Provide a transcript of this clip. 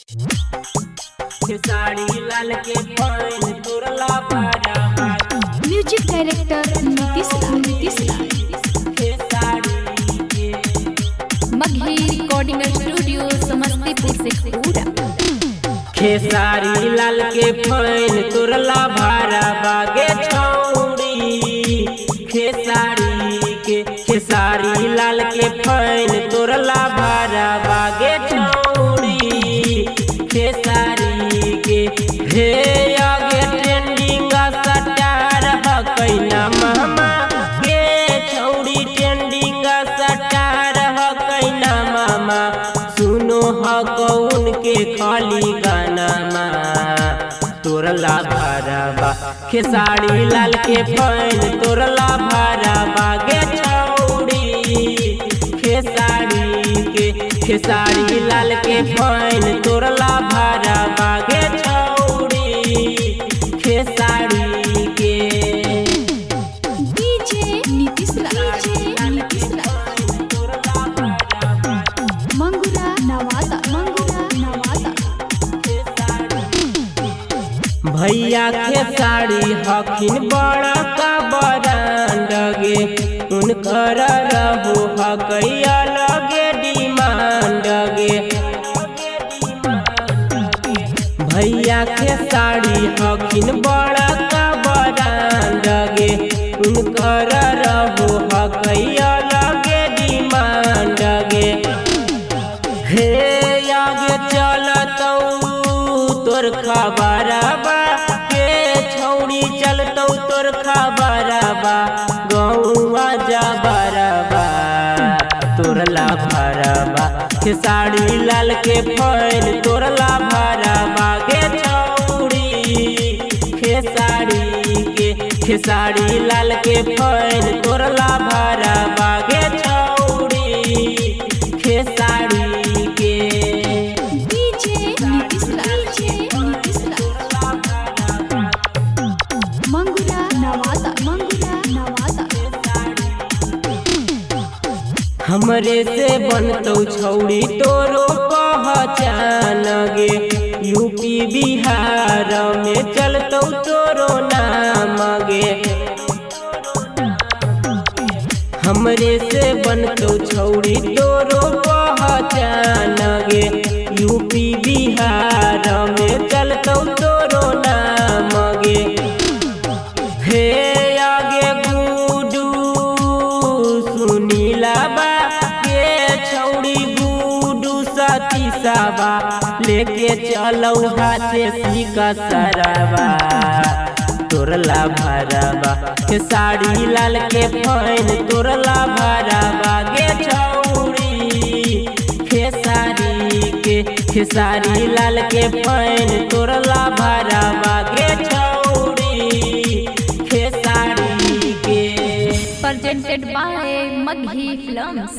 खेसारी लाल के फैन तोरला भरावा। Music director Nitish Nitish. खेसारी के मगही रिकॉर्डिंग स्टूडियो, समस्तीपुर से पूरा। खेसारी लाल के फैन तोरला भारा बागे छौड़ी। खेसारी के, खेसारी लाल के फैन तोरला भारा बागे छौड़ी। खेसारी के हे आगे ट्रेंडिंग सटार हकैना मामा गे छौड़ी, ट्रेंडिंग सटार हकैना मामा। सुनो हकौन के खाली गाना मा तोरला भराबा। खेसारी लाल के फैन तोरला भराबा गे छौड़ी। खेसारी के, खेसारी लाल के फैन तोरला भराबा गे छौड़ी। खेसारी के डीजे नीतीश, डीजे नीतीश, मंगुरा नवादा, मंगुरा नवादा। भैया खेसारी हखिन बड़ा का बरांड गे, उनकर रहो हकैया लगे डिमांड गे। भैया खेसारी हखिन बड़ा का बरांड गे, उनकर रहो हकैया लगे डिमांड गे। हे आगे चलतौ तोर खबरबा के छौड़ी, चलतौ तोर खबरबा गौआ जबरबा तोरला भरबा। खेसारी लाल के फैन तोरला भरबा गे छौड़ी। खेसारी के, खेसारी लाल के फैन तोरला भरबा गे छौड़ी। खेसारी के डीजे नीतीश, डीजे नीतीश, मंगुरा नवादा, मंगुरा नवादा। हमरे से बनतौ छौड़ी तोरो पहचान गे, यूपी बिहार में चलतौ तोरो नाम गे। हमरे से बनतौ छौड़ी तोरो पहचान गे, यूपी बिहार में चलतौ तोरो नाम गे। हे आगे गुडू सुनीला बा के छौड़ी, गुडू सतीसाबा लेके चलौ हाथे सिका सरबा तोरला भरबा। खेसारी लाल के फैन तोरला भरबा गे छौड़ी। खेसारी के, खेसारी लाल के फैन तोरला भरबा गे छौड़ी। खेसारी के Presented by Magahi Films.